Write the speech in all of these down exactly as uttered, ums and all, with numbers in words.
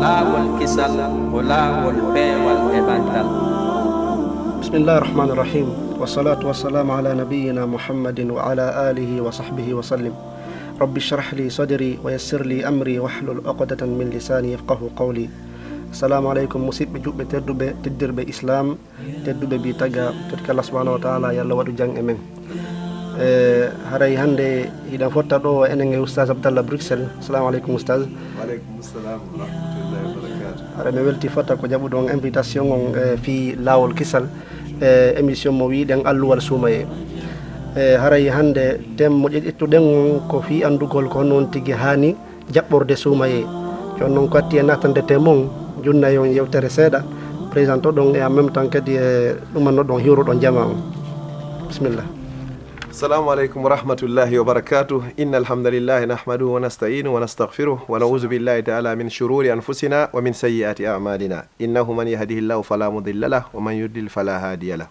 Laawol kisal ko laawol peewal e ɓantal. بسم الله الرحمن الرحيم، والصلاة والسلام على نبينا محمد وعلى آله وصحبه وسلم. رب اشرح لي صدري ويسر لي أمري واحلل عقدة من لساني يفقه قولي. السلام عليكم، musidɓe juɓɓe tedduɓe, teddirɓe Islam, tedduɓe bi taga, totti Allah subhanahu wa taala, yo Allah waɗu jam e men. E, haray hannde hiɗen fotta ɗo enen e Oustaz Abdallah Bruxelles. Assalamu aleykum, Oustaz. Wa aleykum salam wa rahmatullahi wa barakatuh. Haray mi welti fota ko jaɓuɗon invitation on, e, fii laawol kisal, e, émission mo wiiɗen Alluwal Suumayee. E, haray hannde thème mo ƴettituɗen on ko fii anndugol ko honno on tigi haani jaɓɓorde suumayee. Jooni noon ko addi e naatande thème on, junna e on yewtere seeɗa, présentoɗon e en même temps kadi e ɗumannoɗon hiwruɗon jamaa on. Bisimilla. السلام عليكم ورحمة الله وبركاته. إن الحمد لله نحمده ونستعينه ونستغفره ونعوذ بالله تعالى من شرور أنفسنا ومن سيئات أعمالنا. إنه من يهده الله فلا مضل له ومن يضلل فلا هادي له.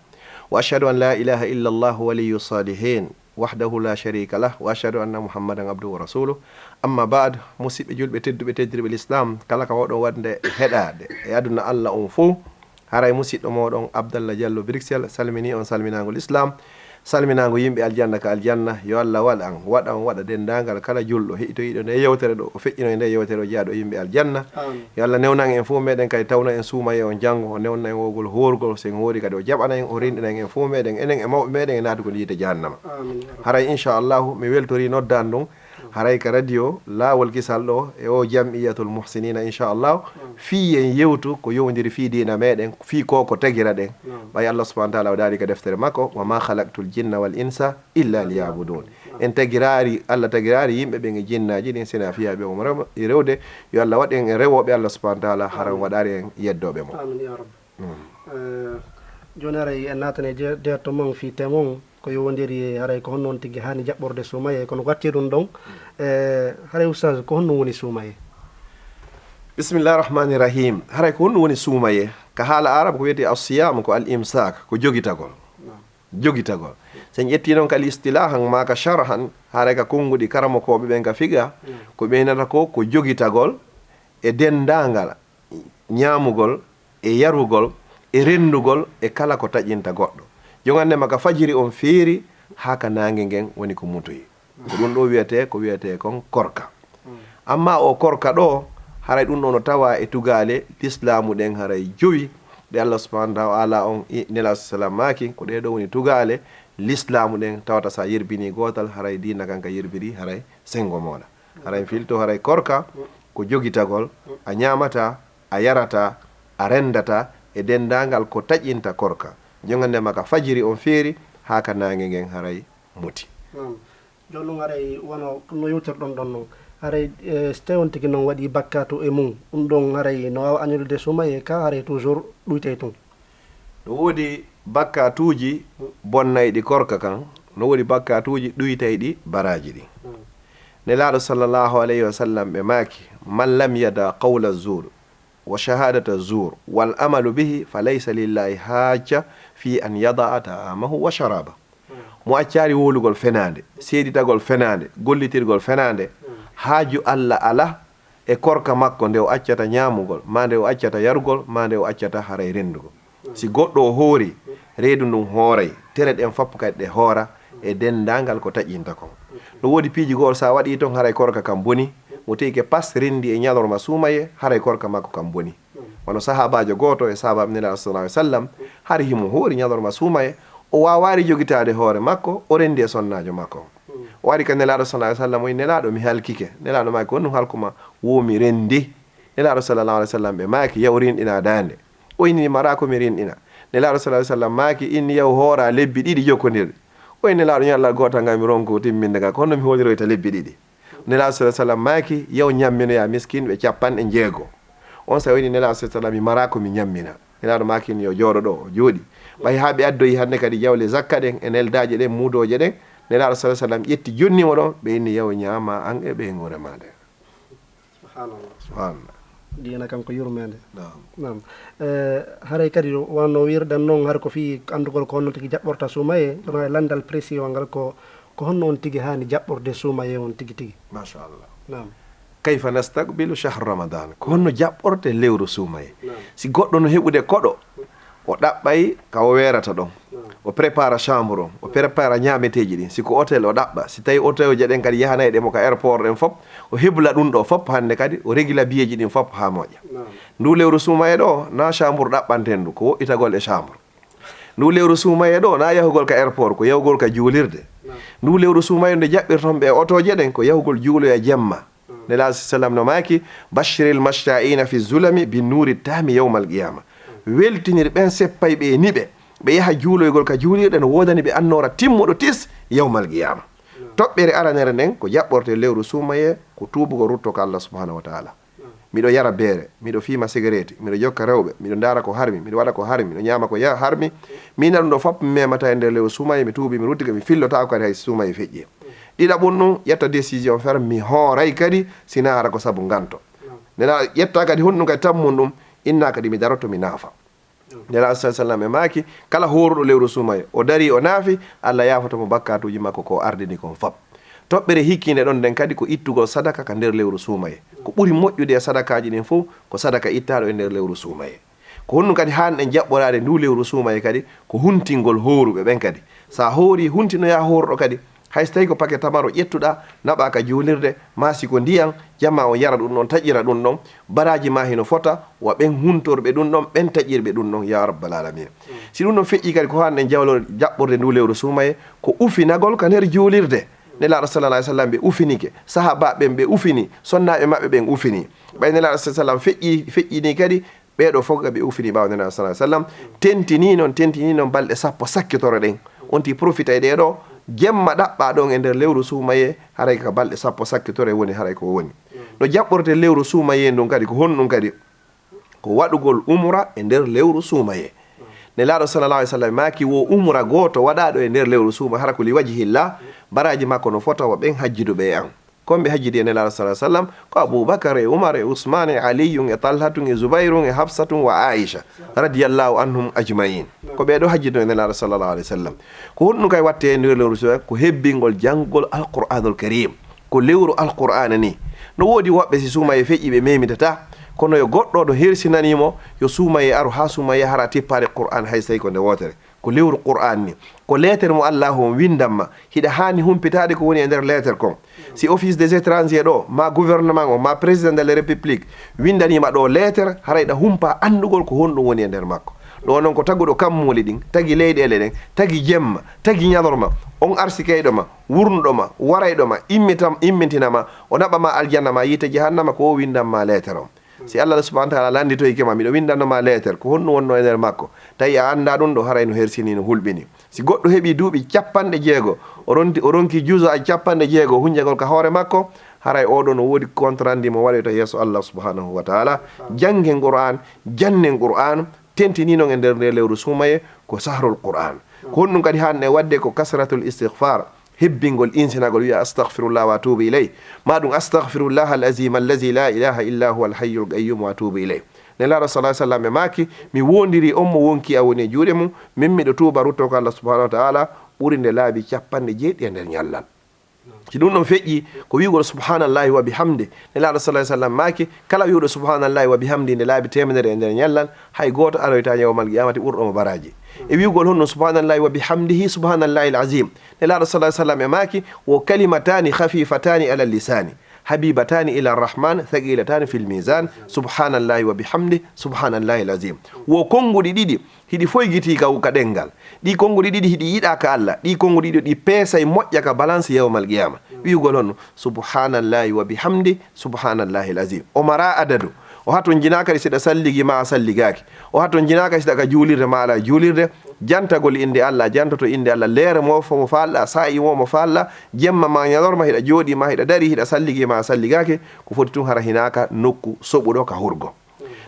وأشهد أن لا إله إلا الله ولي الصالحين وحده لا شريك له وأشهد أن محمدا عبده ورسوله. أما بعد، musidɓe julɓe tedduɓe teddirɓe l'islam, kala ka oɗon waɗde heɗaade e aduna Allah on fof, haray musiɗɗo moɗon Abdallah Diallo Bruxelles salmini on salminango l'islam, salminango yimɓe aljanna ka aljanna. Yo Allah waɗan waɗan waɗa dendagal kala julɗo heɗitoyiɗo nde yewtere ɗo, o feƴƴino e nde yewtere o jaaɗo yimɓe aljanna. Yo Allah newnan en fof meɗen kadi tawna en suumayee on janngo, o newna en wowgol hoorgol, sen hoori kadi o jaɓana en, o renɗina en fof meɗen, enen e mawɓe meɗen e naatugol yiite jahannama. Haray inchallahu mi weltori noddaan ɗum haray ka radio laawol kisal ɗo e o jam'iyatul muhsinina inchallahu, fii en yewtu ko yowndiri fii diina meɗen, fii ko ko tagira ɗen. Ɓay Allah subhanahu wa taala o daali ka deftere makko, wa ma khalaqtul jinna wal insa illa liyabudun. En tagiraari, Allah tagiraari yimɓe ɓen e jinnaaji ɗin sina fiya ɓe o rewde. Yo Allah waɗ en e rewooɓe Allah subhanahu wa taala, haray waɗaari en yeddooɓe mo. Amin ya rabbi. Eh, jooni haray en naatane directement fii thème on, ko yowondiri e haray ko honno on tigi haani jaɓɓorde suumayee, kono ko watti ɗum ɗon. Eh, haray Oustaz, ko honno woni suumayee? Bismillahi rahmani rahim. Haray ko honno woni suumayee? Ka haala arab ko wiyetee asiyam ko al imsak, ko jogitagol. Jogitagol. So en ƴettii noon ka al istilahan maa ka sharhan, haray ka konnguɗi karamokooɓe ɓen ka figa, ko ɓeynata ko ko jogitagol e denndaangal ñaamugol e yarugol e renndugol e kala ko taƴinta goɗɗo. Jogannde ma ka fajiri on feeri haa ka naange ngen woni ko mutoyi. Ko ɗum ɗo wiyetee, ko wiyetee kon korka. Amma o korka ɗo, haray ɗum ɗo no tawa e tugaale lislaamu ɗen haray jowi, ɗe Allah subhanahu wa taala on i Nelaaɗo sallam maaki, ko ɗee ɗo woni tugaale lislaamu ɗen tawata sa yerbini gootal, haray diina kan ka yerbiri, haray senngo mooɗa. Haray filto, haray korka ko jogitagol, a ñaamata, a yarata, a renndata e denndaangal ko taƴinta korka. Jogannde ma ka fajiri on feeri haa ka naange ngen haray muti. Naam. Jooni noon haray wano no yewtirɗon ɗon noon. Haray, eh, so tawii on tigi noon waɗii bakkaatu e mum, ɗum ɗon haray no waawa annulde suumayee ka, haray toujours ɗuytay tun. No woodi bakkaatuuji bonnayɗi korka kan, no woodi bakkaatuuji ɗuytayɗi baraaji ɗin. Nelaaɗo sallallahu alayhi wa sallam ɓe maaki, man lam yada qawla zur wa shahadata zur wal amalu bihi fa laysa lillahi hajja fi an yadaa ta'amahu wa sharaba. Mo accaali wowlugol fenaande, seeditagol fenaande, gollitirgol fenaande, haaju Allah alaa e korka makko nde o accata ñaamugol, maa nde o accata yarugol, maa nde o accata haray renndugol. Si goɗɗo o hoori, reedu ndun hooray, tere ɗen fop kadi ɗe hoora e denndaangal ko taƴinta kon. No woodi piiji goo, sa waɗii ton haray korka kan boni, mo tigi ke pas renndi e ñalorma suumayee, haray korka makko kan boni. Wano sahaabaajo gooto e sahaabaaɓe Nelaaɗo sallallahu alaihi wasallam, hari himo hoori ñalorma suumayee, o waawaali jogitaade hoore makko, o renndi e sonnaajo makko. O ari ka Nelaaɗo sallallahu alaihi wasallam, o wi'i, "Nelaaɗo, mi halkike." Nelaaɗo maaki, "Honɗun halku ma?" "Wo mi renndi." Nelaaɗo sallallahu alaihi wasallam ɓe maaki, "Yaw rinɗinaa daande." O inni, "Mi maraa ko mi rinɗina." Nelaaɗo sallallahu alaihi wasallam maaki, "Inni yaw hooraa lebbi ɗiɗi jokkondirɗi." O inni, "Nelaaɗo, ñallal gootal ngal mi ronku timminde ngal, ko honno mi hooliroyta lebbi ɗiɗi?" Nelaaɗo sallallahu alaihi wasallam maaki, "Yaw ñamminoyaa miskinɓe capanɗe jeego." On saa'i o inni Nelaaɗo sallallahu alaihi wasallam, "Mi maraa ko mi ñammina." Nelaaɗo maaki, "Yo jooɗo ɗo." O jooɗi. Ɓay haa ɓe addoyi hannde kadi jawle zakka ɗen e neldaaje ɗen, muudooje ɗen. Nelaaɗo sallallahu alaihi wasallam ƴetti jonni mo ɗon, ɓe inni, "Yaw ñaamaa an e ɓeynguure maa nden." Subhanallah. Subhanallah. Diina kan ko yurmeende. Naam. Naam. Eh, haray kadi wano no wirɗen noon, har ko fii anndugol ko honno tigi jaɓɓorta suumayee, kono e lanndal précis o ngal ko, ko honno on tigi haani jaɓɓorde suumayee on tigi tigi. Machallah. Naam. Kayfa nastaqbilu shahra Ramadan? Ko honno jaɓɓorte lewru suumaye? Si goɗɗo no heɓude koɗo, o ɗaɓɓay ka o weerata ɗon. O prépara chambre on, o prépara ñaameteeji ɗin. Si ko hôtel o ɗaɓɓa, si tawi hôtel je ɗen kadi yahanay ɗe mo ka airport ɗen fop, o hebla ɗum ɗo fop hannde kadi, o régla biyeeji ɗin fop haa moƴƴa. Ndu lewru suumaye ɗo, na chambre ɗaɓɓanten ndu, ko woɗɗitagol e chambre. Ndu lewru suumaye ɗo, na yahugol ka airport, ko yahugol ka juulirde. Ndu lewru suumaye nde jaɓɓirton ɓe e otooje ɗen, ko yahugol juuloya jemma. Nelaaɗo sallam no maaki, "Bashiril masha'ina fi zulami bi nuri tami yawmal qiyama." Weltinir ɓen seppay ɓe e niɓe, ɓe yaha juuloygol ka juulirɗe, no woodani ɓe annoora timmuɗo tis yawmal qiyama. Toɓɓere aranere nden ko jaɓɓorte lewru suumaye, ko tuubugol rutto ka Allah subhanahu wa ta'ala. Miɗo yara beere, miɗo fiima sigareeti, miɗo jokka rewɓe, miɗo ndaara ko harmi, miɗo waɗa ko harmi, miɗo ñaama ko ya harmi. Miina ɗum ɗo fop mi memata e nder lewru suumaye, mi tuubi, mi ruttike, mi fillotaako kadi hay suumaye feƴƴi. Ɗiɗaɓun ɗum, ƴetta décision ferme, mi hooray kadi si na hara ko sabu nganto. Nena ƴetta kadi honɗum kadi tammun ɗum, inna kadi mi daroto mi naafa. Nelaaɗo sa sallam e maaki, kala hooruɗo lewru suumaye, o dari o naafi, Allah yaafoto mo bakkaatuuji makko ko ardini kon fop. Toɓɓere hikkiinde ɗon nden kadi ko ittugol sadaka ka nder lewru suumaye. Ko ɓuri moƴƴude e sadakaaji ɗin fof ko sadaka ittaaɗo e nder lewru suumaye. Ko honɗum kadi haanɗen jaɓɓoraade ndu lewru suumaye kadi? Ko huntingol hooruɓe ɓen kadi. Sa hoori, huntinoya hooruɗo kadi. Hay so tawi ko pake tamaro ƴettuɗa, naɓa ka juulirde, maa si ko ndiyan, jama on yara ɗum ɗon, taƴira ɗum ɗon, baraaji ma hino fota, wa ɓen huntorɓe ɗum ɗon, ɓen taƴirɓe ɗum ɗon, ya rabbal alamin. Si ɗum ɗon feƴƴi kadi ko haanɗen jawlor jaɓɓorde ndu lewru suumaye, ko ufinagol ka nder juulirde. Nelaaɗo sallallahu alaihi wasallam ɓe ufinike, sahaabaaɓe ɓen ɓe ufini, sonnaaɓe maɓɓe ɓen ufini. Ɓay Nelaaɗo sallallahu alaihi wasallam feƴƴi, feƴƴini kadi, ɓee ɗoo fof ka ɓe ufini ɓaawo Nelaaɗo sallallahu alaihi wasallam, tentini non, tentini non balɗe sappo sakkitoro ɗen. On ti profita e ɗee ɗoo, jemma ɗaɓɓa ɗon e nder lewru suumaye, haray ka balɗe sappo sakkitoro woni, haray ko woni. No jaɓɓorte lewru suumaye ndun kadi, ko honɗum kadi? Ko waɗugol umra e nder lewru suumaye. Nelaaɗo sallallahu alaihi wasallam maaki, wo umra gooto waɗaaɗo e nder lewru suumaye, hara ko li wajhillah, baraaji makko no fota wa ɓen hajjiduɓe e an. Kon ɓe hajjidi e Nelaaɗo sallallahu alaihi wasallam, ko Abubakar e Umar e Usman e Aliyun e Talhatun e Zubairun e Hafsatun wa Aisha, radiyallahu anhum ajma'in. Ko ɓee ɗoo hajjidino e Nelaaɗo sallallahu alaihi wasallam. Ko honɗum kay watte e nder lewru suumaye? Ko hebbingol janngugol Alqur'anul Karim. Ko lewru Alqur'aana ni. No woodi woɓɓe si suumaye feƴƴi ɓe memidata, kono yo goɗɗo ɗo hersinani mo, yo suumaye aru haa suumaye hara tippaade Qur'aan hay so tawi ko nde wootere. Ko lewru Qur'aan ni. Ko leetere mo Allaahu on windan ma. Hiɗa haani humpitaade ko woni e nder leetere kon. Si Office des étrangers ɗoo, ma gouvernement on, ma président de la République windanii ma ɗoo leetere, haray hiɗa humpa anndugol ko honɗum woni e nder makko. Ɗoo non ko taguɗo kammuuli ɗin, tagi leyɗeele ɗen, tagi jemma, tagi ñalorma, on arsikeyɗo ma, wurnuɗo ma, warayɗo ma, immitam-, immintina ma, o naɓa ma aljanna ma yiite jahannama, ko o windan ma leetere on. Si Allah subhanahu wa ta'ala lannditoyke ma, miɗo windanno ma leetere, ko honɗum wonno e nder makko? Tawi a anndaa ɗum ɗoo, haray no hersinii, no hulɓinii. Si goɗɗo heɓii duuɓi capanɗe jeego, o ronti, o ronki juza a capanɗe jeego hunjagol ka hoore makko, haray oo ɗoo no woodi compte rendu mo waɗoyta yeeso Allah subhanahu wa ta'ala. Janngen Qur'aan, jannen Qur'aan, tentini non e nder nde lewru suumaye ko sahrul Qur'aan. Ko honɗum kadi haanɗen waɗde? Ko kasratul istighfar, hebbingol, insinagol, wi'a, "Astaghfirullah wa atubu ilayh." Ma ɗum, "Astaghfirullah al-azim allazi la ilaha illa huwa al-hayyul qayyum wa atubu ilayh." Nelaaɗo sallallahu alaihi wasallam e maaki, "Mi wondiri on mo wonki a woni e juuɗe mum, min miɗo tuuba rutto ko Allah subhanahu wa ta'ala, ɓuri nde laabi capanɗe jeeɗiɗi e nder ñallal." Si ɗum ɗon feƴƴi, ko wi'ugol subhanallahi wa bihamdi. Nelaaɗo sallallahu alaihi wasallam maaki, kala wi'uɗo subhanallahi wa bihamdi nde laabi teemedere e nder ñallal, hay gooto aroyta yawmal qiyamati ɓurɗo mo baraaji. E wi'ugol honno subhanallahi wa bihamdihi, subhanallahi al-azim. Nelaaɗo sallallahu alaihi wasallam e maaki, "Wo kalimatani khafifatani ala lisani, habibatani ila rahman, thaqilatani fil mizan, subhanallahi wa bihamdi, subhanallahi al-azim." Wo konnguɗi ɗiɗi hiɗi foygitii ka, ka ɗenngal. Ɗii konnguɗi ɗiɗi hiɗi yiɗaa ka Allah. Ɗii konnguɗi ɗiɗi ɗi peesay moƴƴa ka balance yawmal qiyama. Wi'ugol honno, "Subhanallahi wa bihamdi, subhanallahi al-azim." O mara adadu. O hatonjinaaka ɗi si ɗa salligi ma a salligaaki. O hatonjinaaka si ɗa ka juulirde ma ala juulirde. Jantagol innde Allah, a jantoto innde Allah, leere mo fo mo faalɗa, saa'i mo mo faalɗa, jemma ma ñalorma, hiɗa jooɗii ma hiɗa darii, hiɗa salligi ma a salligaaki, ko foti tun hara hinaaka nokku soɓuɗo ka hurgo.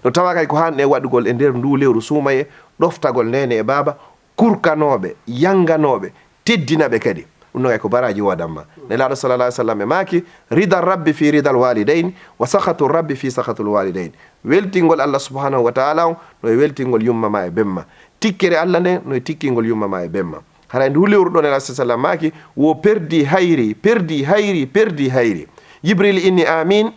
No tawa kay ko haanɗen waɗugol e nder ndu lewru suumaye, ɗoftagol neene e baaba, kurkanooɓe, yanganooɓe, teddina ɓe kadi. Ɗum no kay ko baraaji woodan ma. Nelaaɗo sallallahu alaihi wasallam e maaki, "Rida rabbi fi ridal walidain, wa sakhatu rabbi fi sakhatul walidain." Weltingol Allah subhanahu wa ta'ala on, no e weltingol yumma ma e bemma. Tikkere Allah nden, no e tikkingol yumma ma e bemma. Haray ndu lewru ɗo Nelaaɗo sallallahu alaihi wasallam maaki, "Wo perdi hayri, perdi hayri, perdi hayri." Jibril inni, "Amin."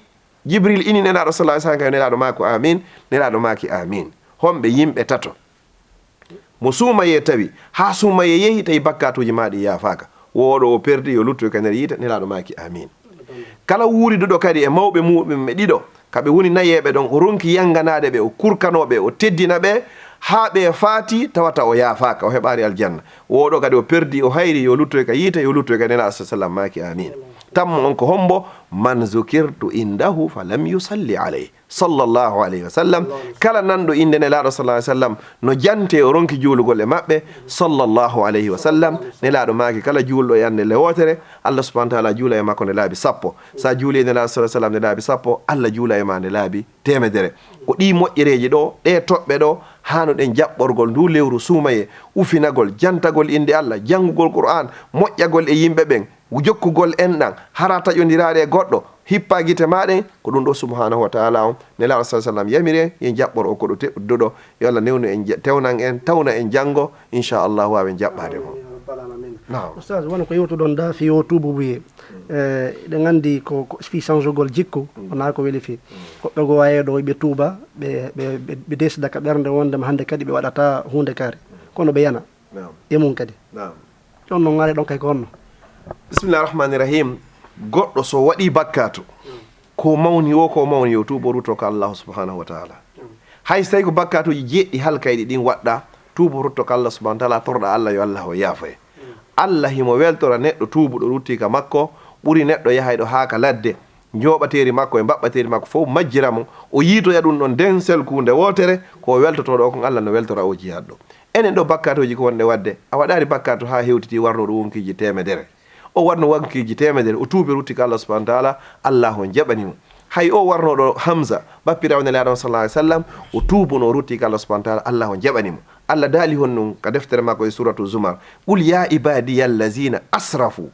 Jibril ini Nelaaɗo sallallahu alaihi wasallam, Nelaaɗo maako amin, Nelaaɗo maaki amin. Homɓe? Yimɓe tato. Mo suumayee tawi, haa suumayee yehi tawi bakkaatuuji maa ɗi yaafaaka. Wo oɗo o perdi, yo luttoy ka nder yiite, Nelaaɗo maaki amin. Kala wuuriduɗo kadi e mawɓe muɓɓen ɓe ɗiɗo, ka ɓe woni nayeeɓe ɗon, o ronki yanganaade ɓe, o kurkanoo ɓe, o teddina ɓe, haa ɓe faati, tawata o yaafaaka, o heɓaali aljanna. Wo oɗo kadi o perdi, o hayri, yo luttoy ka yiite, yo luttoy ka Nelaaɗo sallallahu alaihi wasallam maaki amin. Tammo on ko hombo? Man zukirtu indahu falam yusalli alayhi. Sallallahu alayhi wa sallam. Kala nanɗo innde Nelaaɗo sallallahu alayhi wa sallam no jante, o ronki juulugol e maɓɓe, sallallahu alayhi wa sallam. Nelaaɗo maaki kala juulɗo e an nde le wootere, Allah subhanahu wa taala juula e makko nde laabi sappo. Sa juuli e Nelaaɗo sallallahu alayhi wa sallam nde laabi sappo, Allah juula e ma nde laabi teemedere. Ko ɗi moƴƴereeji ɗo, ɗe toɓɓe ɗo, haanuɗen jaɓɓorgol ndu lewru suumaye, ufinagol, jantagol innde Allah, janngugol Qur'an, moƴƴagol e yimɓe ɓen, jokkugol enɗan, hara taƴondiraare e goɗɗo, hippa gite maa ɗen, ko ɗum ɗo subhanahu wa taala on Nelaaɗo sallallahu alaihi wasallam yamiri en, yen jaɓɓor o ko ɗo teɗɗuɗo ɗo. Yo Allah newnu en, je-, tewnan en, tawna en janngo, inchallah waawen jaɓɓaade mo. Amin, ya rabbal alamin. Naam. Oustaz, woni ko yewtuɗon da fi yo tuububuye. E, eɗen anndi ko, ko fi changegol jikku, wonaa ko weli fi. Woɓɓe goo waye ɗo ɓe tuuba, ɓe, ɓe, ɓe, ɓe desida ka ɓernde wondema hannde kadi ɓe waɗata huunde kaari. Kono ɓe yana. Naam. E mum kadi. Naam. Ɗon no ŋaare ɗon kay ko honno? Bismillahir Rahmanir Rahim. Goɗɗo so waɗi bakkaatu, ko mawni wo ko mawni, yo tuubo rutto ka Allah subhanahu wa taala. Hay so tawi ko bakkaatuuji jeeɗiɗi halkayɗi ɗin waɗɗa, tuubo rutto ka Allah subhanahu wa taala, torɗa Allah yo Allah o yaafoye. Allah himo weltora neɗɗo tuubuɗo rutti ka makko, ɓuri neɗɗo yahayɗo haa ka ladde, njooɓateeri makko e mbaɓɓateeri makko fof majjira mo, o yiitoya ɗum ɗon densel kuunde wootere, ko o weltotooɗo o kon Allah no weltora o jihaad ɗo. Enen ɗo bakkaatuuji ko wonɗe waɗde, a waɗaali bakkaatu haa hewtiti warnooɗo wonkiiji teemedere. O warno wonkiiji teemedere, o tuubi rutti ka Allah subhanahu wa taala, Allah on jaɓani mo. Hay o warnooɗo Hamza, ɓappiraawo Nelaaɗo on sallallahu alaihi wasallam, o tuubuno, o rutti ka Allah subhanahu wa taala, Allah on jaɓani mo. Allah daali honɗum ka deftere makko e suratu Zumar, "Qul ya ibadiya allazina asrafu."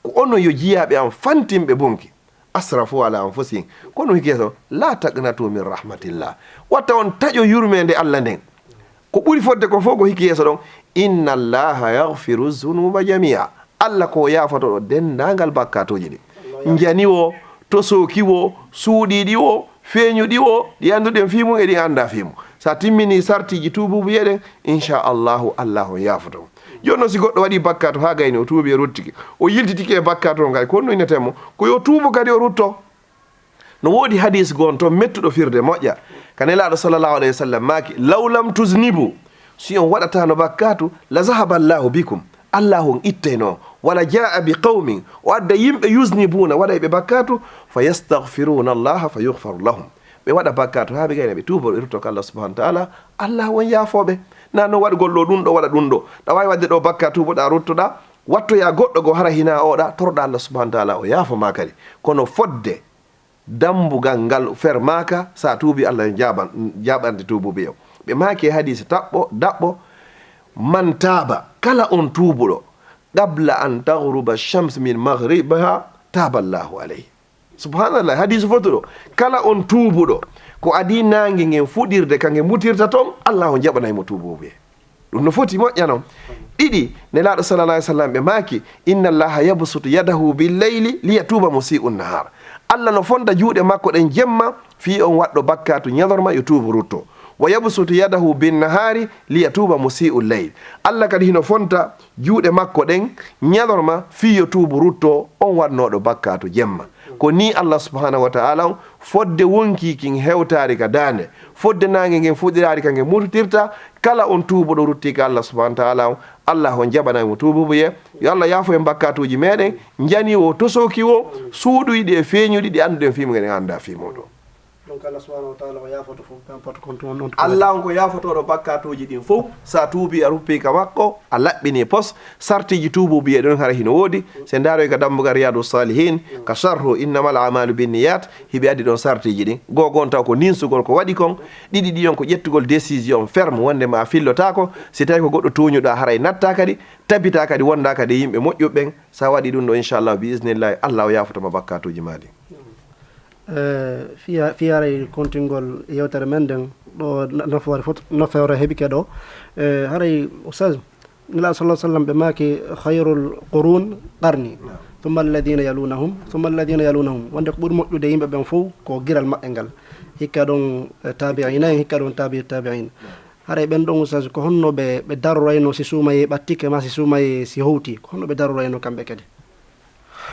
Ko onon yo jiyaaɓe am fantinɓe bonki. "Asrafu ala anfusihim." Kono hikki yeeso, "La taqnatu min rahmatillah." Watta on taƴo yurmeende Allah nden. Ko ɓuri fodde ko fof ko hikki yeeso ɗon, "Inna Allaha yaghfiru zunuba jamia." Allah ko yaafotooɗo denndaangal bakkaatuuji ɗi. Njani wo, tosooki wo, suuɗiiɗi wo, feeñuɗi wo, ɗi annduɗen fii mum e ɗi anndaa fii mum. So a timmini sartiiji tuubuubuyee ɗen, inchallahu, Allah on yaafoto. Jooni noon, si goɗɗo waɗii bakkaatu haa gayni, o tuubi, o ruttike, o yiltitike e bakkaatu on kay, ko honno innetee mo? Ko yo tuubu kadi, o rutto. No woodi hadiis goo toon mettuɗo firde moƴƴa. Ka Nelaaɗo sallallahu alayhi wa sallam maaki, "Law lam tuznibu," si on waɗataano bakkaatu, "la zahaba Allahu bikum," Allah on ittayno. "Wala jaa bi qawmin," o adda yimɓe, "yuznibuna," waɗayɓe bakkaatu, "fa yastaghfiruna Allaha fa yughfaru lahum." Ɓe waɗa bakkaatu haa ɓe gayna, ɓe tuuba, ɓe rutto ka Allah subhanahu wa taala, Allah on yaafooɓe. Na no waɗugol ɗo ɗum ɗo, waɗa ɗum ɗo. Ɗa waawi waɗde ɗo bakkaatu, tuuboɗaa, ruttoɗaa, wattoyaa goɗɗo goo hara hinaa oɗa, toroɗaa Allah subhanahu wa taala o yaafo ma kadi. Kono fodde dambugal ngal fermaaka, sa tuubi Allah jaaban, jaaɓande tuubuɓe o. Ɓe maaki e hadiisi taɓɓo, daɓɓo, "Man taaba," kala on tuubuɗo, "qabla an taghruba shams min maghribiha, taaba Allahu alayhi." Subhanallah, hadiisu fotuɗo. Kala on tuubuɗo, ko adii naange ngen fuɗirde, ka nge mutirta ton, Allah on jaɓanay mo tuubuɓe. Ɗum no foti moƴƴa non. Ɗiɗi, Nelaaɗo sallallahu alaihi wasallam ɓe maaki, "Inna Allaha yabsutu yadahu bil layli liyatuba musii'un nahar." Allah no fonda juuɗe makko ɗen jemma, fii on waɗɗo bakkaatu ñalorma yo tuubu rutto. "Wa yabsutu yadahu bin nahari liyatuba musii'ul layl." Allah kadi hino fonta juuɗe makko ɗen ñalorma fii yo tuubu rutto on waɗnooɗo bakkaatu jemma. Ko nii Allah subhanahu wa ta'ala on fodde wonkii kin hewtaari ka daande, fodde naange ngen fuɗiraari ka nge murtirta, kala on tuubuɗo ruttii ka Allah subhanahu wa ta'ala on, Allah on jaɓanay mo tuubuubuyee. Yo Allah yaafo en bakkaatuuji meɗen, njani wo, tosooki wo, suuɗuyɗi e feeñuɗi ɗi annduɗen fii mumen e anndaa fii muɗum. Donc Allah subhanahu wa ta'ala o yaafoto fof, peu importe ko on tuma, on tuma. Allah on ko yaafotooɗo bakkaatuuji ɗin fof. Sa tuubi, a ruppi ka makko, a laɓɓini pos, sartiiji tuubuubuyee ɗon hara hino woodi. Se ndaaroy ka dambugal Riyadu Salihin, ka sharhu Innamal A'malu Binniyat, hiɓe addi ɗon sartiiji ɗin. Goo goo on taw ko ninsugol ko waɗi kon, ɗiɗi ɗi on ko ƴettugol décision ferme wonde ma a fillotaako. Si tawi ko goɗɗo tooñuɗaa, haray nattaa kadi, tabitaa kadi, wondaa kadi e yimɓe moƴƴuɓe ɓen. Sa waɗi ɗum ɗo, inchallah, bi isnillahi, Allah o yaafotoma bakkaatuuji maa ɗin. Eh, fiya, fiya haray kontingol yewtere men nden, ɗo na-, nafoore fot-, nafoore heɓike ɗo. Eh, haray, Oustaz, Nelaaɗo sallallahu alaihi wasallam ɓe maaki, "Khayrul qurun qarni." Naam. Summa alladina yalunahum, summa alladina yalunahum. Wonde ko ɓuri moƴƴude yimɓe ɓen fof ko giral maɓɓe ngal. Hikka ɗon, eh, tabi'ina en, hikka ɗon tabi'i tabi'in. Haray ɓen ɗon, ustaz, ko honno ɓe, ɓe darorayno si suumayee ɓattike, ma si suumayee si howti? Ko honno ɓe darorayno kamɓe kadi?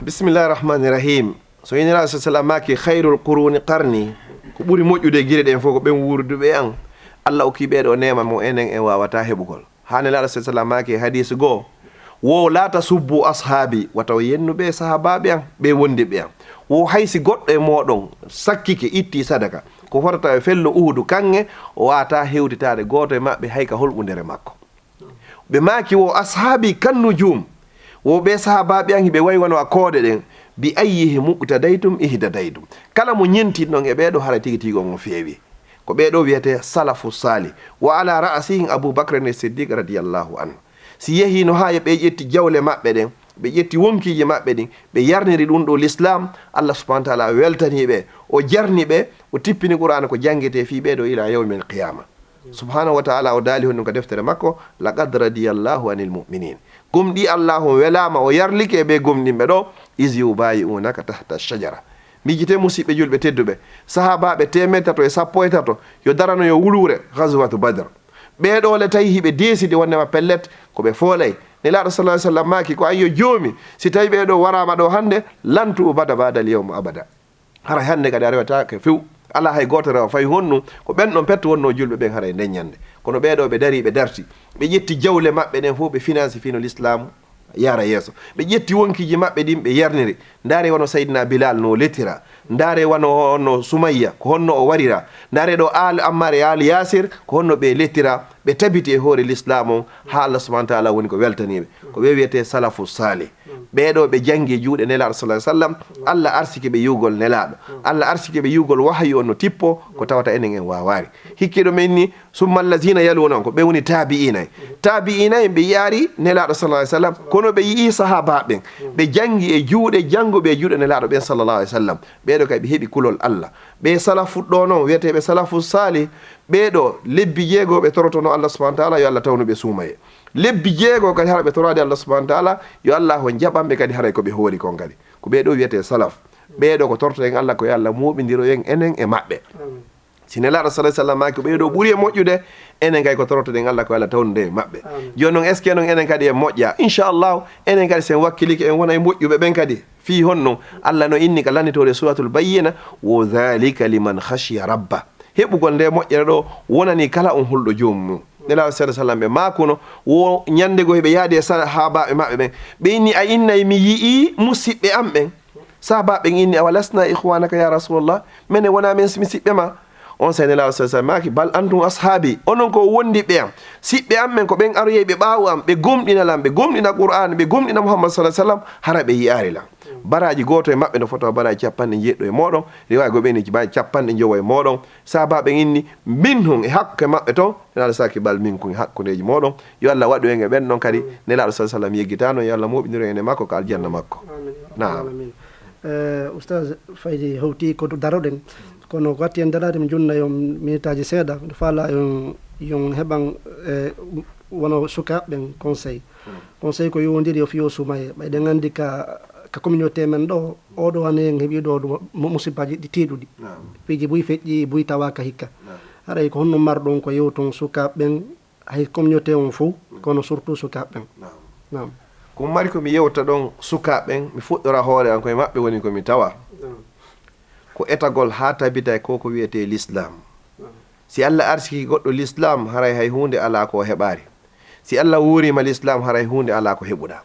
Bismillahi rahmani rahim. So Nulaaɗo sallallahu alaihi wasallam maaki, "Khairul quruni qarni," ko ɓuri moƴƴude e gire ɗen fof ko ɓen wuurduɓe e an. Allah okki ɓee ɗoo neema mo enen en waawataa heɓugol. Haa Nulaaɗo sallallahu alaihi wasallam maaki e hadiis goo, wo, "La tasubbu ashaabi," wata o yennu ɓee sahaabaaɓe an, ɓee wondiɓɓe an. Wo hay si goɗɗo e mooɗon sakkike, itti sadaka, ko fotata e fello Uhudu kaŋŋe, o waawataa hewtitaade gooto e maɓɓe hay ka holɓundere makko. Ɓe maaki, "Wo ashaabi kan nujum," wo ɓee sahaabaaɓe an hiɓe wayi wano a koode ɗen, "bi ayyihim muqtadaytum ihtadaytum." Kala mo ñentiɗon e ɓee ɗoo, haray tigi tigi on feewi. Ko ɓee ɗoo wiyetee salafu saalih. Wa ala ra'sihim Abu Bakr as-Siddiq radiyallahu anhu. Si yehiino haa e ɓe ƴetti jawle maɓɓe ɗen, ɓe ƴetti wonkiiji maɓɓe ɗin, ɓe yarniri ɗum ɗoo Lislaam, Allah subhanahu wa ta'ala weltanii ɓe, o jarni ɓe, o tippini Qur'aana ko janngetee fii ɓee ɗoo ila yawmil qiyaama. Subhanahu wa ta'ala o daali honɗum ka deftere makko, "Laqad radiyallahu anil mu'minin." Gomɗii Allah on welaama, o yarlike e ɓee gomɗinɓe ɗoo, "Iz yubayi'unaka tahta shajara." Miijitee musiɓɓe julɓe tedduɓe, sahaabaaɓe teemeɗɗe tato e sappo e tato, yo darano yo wuluure, Ghazwatu Badr. Ɓee ɗoo le tawi hiɓe deesidi wonndema pellet, ko ɓe foolay. Nelaaɗo sallallahu alaihi wasallam maaki, ko an yo Joomi, si tawi ɓee ɗoo waraama ɗoo hannde, lan tu'bada ba'dal yawm abada. Haray hannde kadi a rewetaake few. Alaa hay gooto rewa fay honɗum. Ko ɓen ɗon petto wonnoo julɓe ɓen haray nden ñannde. Kono ɓee ɗoo ɓe darii, ɓe darti. Ɓe ƴetti jawle maɓɓe ɗen fof, ɓe finansi fii no Lislaamu yara yeeso. Ɓe ƴetti wonkiiji maɓɓe ɗin, ɓe yarniri. Ndaaree wano Sayyidina Bilal no lettira. Ndaaree wano honno Sumayya, ko honno o warira. Ndaaree ɗoo Aali Ammar e Aali Yaasir, ko honno ɓe lettira. Ɓe tabiti e hoore Lislaamu on, haa Allah subhanahu wa ta'ala woni ko weltanii ɓe. Ko ɓe wiyetee salafu saalih. Ɓee ɗoo ɓe janngi e juuɗe Nelaaɗo sallallahu alaihi wasallam. Allah arsiki ɓe yi'ugol Nelaaɗo. Allah arsiki ɓe yi'ugol wahayu on no tippo, ko tawata enen en waawaali. Hikkiiɗo men ni, summa allazina yaluna, ko ɓe woni taabi'iina en. Taabi'iina en ɓe yi'aali Nelaaɗo sallallahu alaihi wasallam, kono ɓe yi'ii sahaabaaɓe ɓen. Ɓe janngi e juuɗe jannguɓe e juuɗe Nelaaɗo ɓen sallallahu alaihi wasallam. Ɓee ɗoo kay ɓe heɓi kulol Allah. Ɓee salafu ɗoo non, wiyeteeɓe salafu saalih, ɓee ɗoo lebbi jeego ɓe torotono Allah subhanahu wa ta'ala, yo Allah tawnu ɓe suumayee. Lebbi jeego kadi hara ɓe toraade Allah subhanahu wa ta'ala, yo Allah on jaɓan ɓe kadi haray ko ɓe hoori kon kadi. Ko ɓee ɗoo wiyetee salaf. Ɓee ɗoo ko torotoɗen Allah ko yo Allah mooɓindiro en enen e maɓɓe. Amin. Si Nelaaɗo sallallahu alaihi wasallam maaki ko ɓee ɗoo ɓuri e moƴƴude, enen kay ko torotoɗen Allah ko yo Allah tawnude e maɓɓe. Amin. Jooni non, est-ce que non enen kadi en moƴƴaa? Inchallahu, enen kadi si en wakkilike en wona e moƴƴuɓe ɓen kadi. Fii honno? Allah no inni ka lannitoore Suratul Bayyina, "Wa dhalika liman khashiya rabba." Heɓugol nde moƴƴere ɗoo wonani kala on hulɗo joomum mum. Nelaaɗo sallallahu alaihi wasallam ɓe maakuno, wo ñande goo hiɓe yaadi e sahaabaaɓe maɓɓe ɓen. Ɓe inni, "A innay mi yi'ii musiɓɓe am ɓen?" Sahaabaaɓe ɓen inni, "Awalasna ikhwanaka ya Rasulallah? Menen wonaa men si mi siɓɓe ma?" Onsay Nelaaɗo sallallahu alaihi wasallam maaki, "Bal antum ashaabi, onon ko wondiɓɓe am. Siɓɓe am ɓen ko ɓen aroyay ɓe ɓaawo am, ɓe gomɗina lan, ɓe gomɗina Qur'aan, ɓe gomɗina Muhammad sallallahu alaihi wasallam, hara ɓe yi'aali lan." Baraaji gooto e maɓɓe no fota baraaji capanɗe njeeɗiɗo e mooɗon, riwaaya goo ɓe inni baraaji capanɗe njowo e mooɗon. Sahaabaaɓe ɓen inni, "Minhum," e hakkunde maɓɓe ton, Nelaaɗo saaki, "Bal minkum," e hakkundeeji mooɗon. Yo Allah waɗu en e ɓen ɗon kadi. Nelaaɗo sallallahu alaihi wasallam yeggitaano, yo Allah mooɓindiru en e makko ka aljanna makko. Amin, ya rabbal Naam. Alamin. Eh, Oustaz, fayde hewti ko to daroɗen. Kono ko watti en daraade, mi junna yon minitaaji seeɗa. Miɗo faala yon, yon heɓan, eh, wano sukaaɓe ɓen conseil. Conseil ko yowondiri yo fiyo suumayee. Ɓay ɗen anndi ka, ka communauté men ɗo, oɗo année en heɓi ɗo ɗum mu-, musibbaaji ɗi tiiɗuɗi. Naam. Piiji buy feƴƴi, buy tawaaka hikka. Naam. Haray ko honno marɗon ko yewton sukaaɓe ɓen, hay communauté on fow, kono surtout sukaaɓe ɓen? Naam. Naam. Ko mari ko mi yewta ɗon sukaaɓe ɓen, mi fuɗɗora hoore an, ko e maɓɓe woni ko mi tawa. Naam. Ko etagol haa tabita e ko ko wiyetee Lislaam. Naam. Si Allah arsiki goɗɗo Lislaam, haray hay huunde alaa ko o heɓaari. Si Allah wuuriima Lislaam, haray huunde alaa ko heɓuɗaa.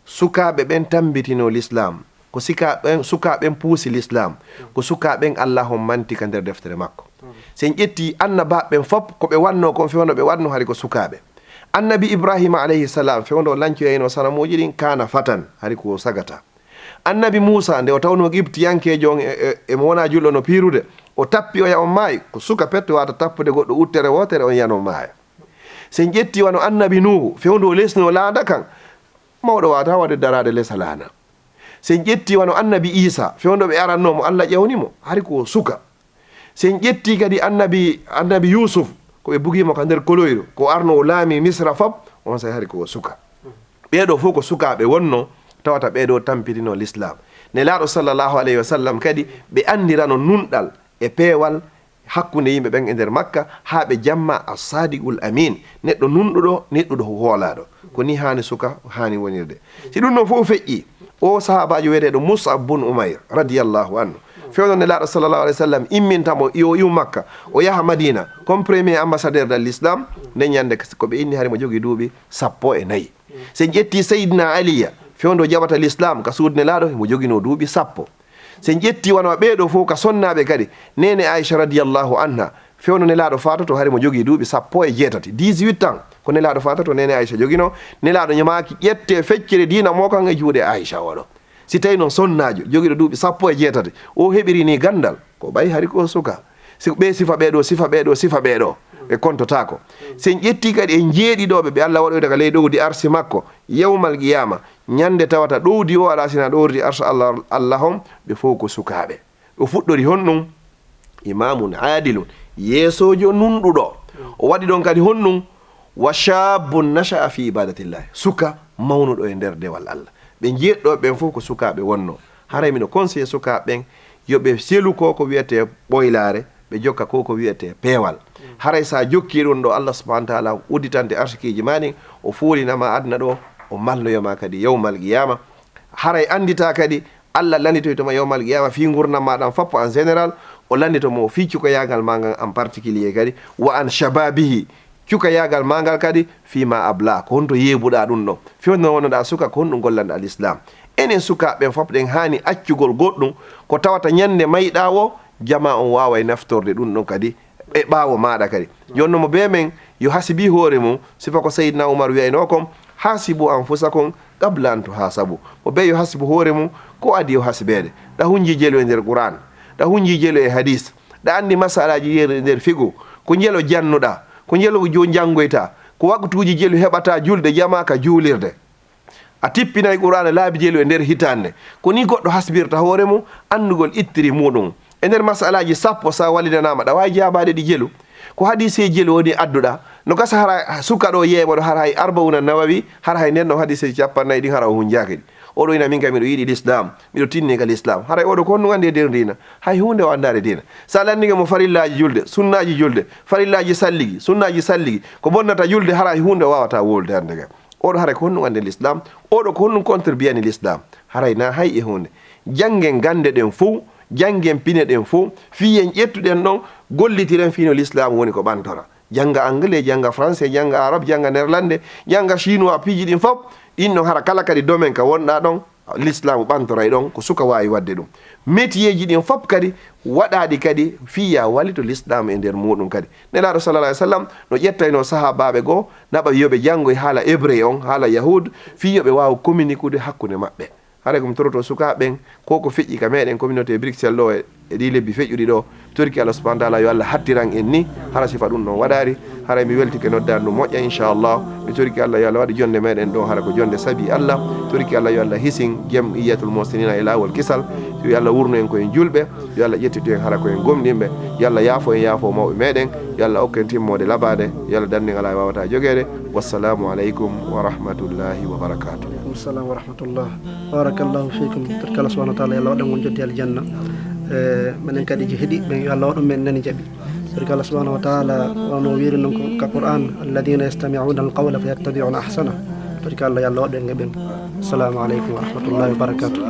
Sukaaɓe ɓen tambitinoo Lislaam. Ko sika-, ɓen, sukaaɓe ɓen puusi Lislaam. Ko sukaaɓe ɓen Allah on manti ka nder deftere makko. Si en ƴetti annabaaɓe ɓen fop, ko ɓe wannoo kon fewndo ɓe wannoo hari ko sukaaɓe. Annabi Ibrahima alayhi salam, fewndo o lancoyayno sanamuuji ɗin, kana fatan, hari ko sagata. Annabi Muusa, nde o tawnoo Qibtiyankeejo on e, e, e mo wonaa julɗo no piirude, o tappi oya on maayi, ko suka petto waawata tappude goɗɗo uttere wootere on yano maaya. Si en ƴetti wano annabi Nuuhu, fewndo o lesnoo laanda kan, mawɗo waawata waɗde daraade lesa laana. Si en ƴetti wano annabi Iisa, fewndo ɓe arannoo mo, Allah ƴawni mo, hari ko suka. Si en ƴetti kadi annabi, annabi Yuusuf, ko ɓe bugii mo ka nder koloyru, ko arno o laami Misra fop, on saa'i hari ko suka. Ɓee ɗoo fof ko sukaaɓe wonnoo, Tawata ɓee ɗoo tampitino Lislaam. Nelaaɗo sallallahu alayhi wa sallam kadi, ɓe anndirano nunɗal e peewal hakkunde yimɓe ɓen e nder Makka, haa ɓe jamma As-Sadiqul Amin, neɗɗo nunɗuɗo, neɗɗuɗo hoolaaɗo. Ko ni haani suka haani wonirde. Si ɗum ɗon fof feƴƴi, o sahaabaajo wiyeteeɗo Mus'ab bun Umayr, radiyallahu anhu, fewndo Nelaaɗo sallallahu alayhi wa sallam imminta mo, yo iw Makka, o yaha Madina, comme premier ambassadeur de l'Islam, nden ñande ko ɓe inni hari mo jogii duuɓi sappo e nayi. Si en ƴetti Seydina Aliya, fewndo jaɓata Lislaam ka suudu Nelaaɗo, himo joginoo duuɓi sappo. Si en ƴetti wano ɓee ɗoo fof ka sonnaaɓe kadi, neene Aisha radiyallahu anha, fewndo Nelaaɗo faatoto hari mo jogii duuɓi sappo e jeetati, dix-huit ans, ko Nelaaɗo faatoto, neene Aisha joginoo. Nelaaɗo ñamaaki ƴette feccere diina mo kan e juuɗe Aisha oɗo. Si tawi noon sonnaajo jogiiɗo duuɓi sappo e jeetati, o heɓiri ni ganndal, ko ɓay hari ko suka. Si ɓe sifa ɓee ɗoo, sifa ɓee ɗoo, sifa ɓee ɗoo, ɓe kontotaako. Si en ƴetti kadi e jeeɗiɗooɓe ɓe Allah waɗoyta ka ley ɗowdi arsi makko, yawmal qiyaama, ñande tawata ɗowdi o alaa sina ɗowdi arsa Allah, Allah on, ɓe fof ko sukaaɓe. O fuɗɗori honɗum? Imaamun aadilun, yeesoojo nunɗuɗo. O waɗi ɗon kadi honɗum? Wa shaabbun nasha'a fi ibadatillahi, suka mawnuɗo e nder dewal Allah. Ɓe jeeɗiɗo ɓen fof ko sukaaɓe wonno. Haray miɗo conseillé sukaaɓe ɓen, yo ɓe selu ko ko wiyetee ɓoylaare, ɓe jokka ko ko wiyetee peewal. Haray sa jokki ɗum ɗo, Allah subhanahu wa taala udditante arsikiiji ma ɗin, o fuulinama aduna ɗo, o malnoyoma kadi yawmal qiyama. Haray andita kadi Allah landitoytoma yawmal qiyama fii ngurndan ma ɗan fappo en général, o landitomo fii cukayagal ma ngan en particulier kadi, wa an shababihi, cukayagal ma ngal kadi fii ma abla, ko honto yeebuɗa ɗum ɗon, fii honno wonnoɗa suka, ko honɗum gollanɗa l'islam. Enen sukaaɓe ɓen fop ɗen haani accugol goɗɗum ko tawata ñande mayɗa o, jama on waaway naftorde ɗum ɗon kadi e ɓaawo maaɗa kadi. Jonno mo bee men yo hasibi hoore mum, sifa ko Seydina Umar wi'ayno kon, "Hasibu anfusakum qabla an tuhasabu." Mo bee yo hasibu hoore mum, ko adi yo hasibeede. Ɗa hunji jelu e nder Qur'an, ɗa hunji jelu e hadis, ɗa andi masalaaji nder, nder fiqhu, ko jelu jannuɗa, ko jelu jo janngoyta, ko waqtuuji jelu heɓata julde jama ka juulirde. A tippinay Qur'aana laabi jelu e nder hitaande. Ko ni goɗɗo hasbirta hoore mum, anndugol ittiri muɗum. E nder masalaaji sappo, sa walidanaama, ɗa waawi jaabaade ɗi jelu. Ko hadiiseeji jelu woni adduɗa. No gasa hara suka ɗo yeeɓoɗo, hara hay Arba'una Nawawi, hara hay nden ɗon hadiiseeji cappannayi ɗin, hara o hunjaaki ɗi. Oɗo ina min kam miɗo yiɗi l'islam, miɗo tinni ka l'islam. Haray oɗo ko honɗum anndi e nder diina? Hay huunde o anndaade diina. Sa lanndike mo farillaaji julde, sunnaaji julde, farillaaji salligi, sunnaaji salligi, ko bonnata julde, hara hay huunde o waawata wowlude hannde kay. Oɗo haray ko honɗum anndi l'islam? Oɗo ko honɗum contribuyani l'islam? Haray na hay e huunde. Janngen gannde ɗen fow, janngen pine ɗen fow, fii en ƴettuɗen ɗon, gollitiren fii no l'islam woni ko ɓantora. Jannga anglais, jannga français, jannga arabe, jannga néerlandais, jannga chinois, piiji ɗin fof, ɗin ɗon hara kala kadi domaine ka wonɗa ɗon, l'islam ɓantoray ɗon, ko suka waawi waɗde ɗum. Métier ji ɗin fof kadi, waɗa ɗi kadi fii ya wallito l'islam e nder muɗum kadi. Nelaaɗo sallallahu alayhi wa sallam no ƴettayno sahaabaaɓe goo, naɓa yo ɓe janngoy haala hébreu on, haala yahud, fii yo ɓe waawu communiquude hakkunde maɓɓe. Haray ko mi toroto sukaaɓe ɓen, ko ko feƴƴi ka meɗen communauté Bruxelles ɗo e, e ɗi lebbi feƴƴuɗi ɗo, mi toriki Allah subhanahu wa taala yo Allah hattiran en ni, hara sifa ɗum ɗon waɗaari, haray mi weltike noddaandu moƴƴa, inchallah. Mi toriki Allah yo Allah waɗu jonnde meɗen ɗo hara ko jonnde sabi Allah. Mi toriki Allah yo Allah hisin Jam'iyyatul Muhsinina e laawol kisal, yo Allah wurnu en ko en julɓe, yo Allah ƴettitu en hara ko en gomɗinɓe, yo Allah yaafo en, yaafo mawɓe meɗen, yo Allah okku en timmoode labaade, yo Allah dandu ngal e waawata jogeede. Wassalamu aleykum wa rahmatullahi wa barakatuh. Wa aleykum salam wa rahmatullah. Barakallahu fikum. Torki Allah subhanahu wa taala, yo Allah waɗan on joddi aljanna. Eh, menen kadi je heɗiiɓe ɓen, yo Allah waɗu men nani jaɓi. Torki Allah subhanahu wa taala, wano o wiiri non ko ka Qur'an, "Alladhina yastami'una al-qawla fayattabi'una ahsana." Torki Allah, yo Allah waɗu en e ɓen. Assalamu aleykum wa rahmatullahi wa barakatuh.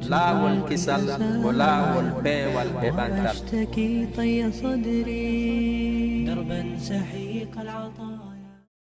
Laawol kisal ko laawol peewal e ɓantal.